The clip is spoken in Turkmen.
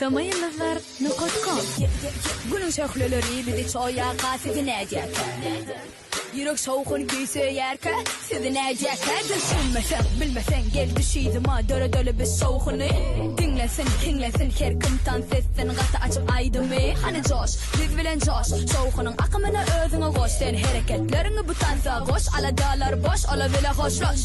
Uygulama ýyldyzlar nokat kom. Günüň şöhleleri bizi çoýarka sizi nädýärkä? Ýürek şowhun küýseýärkä sizi nädýärkä? Düşünmeseň, bilmeseň gel düş yzyma döredeli biz şowhuny. Diňlesin, hiňlesin her kim tans etsin gaty açyp aýdymy. Hany joş, biz bilen joş, şowhunyň akymyna özüňi goş sen hereketleriňi bu tansa goş aladalar boş ola bile hoşlaş.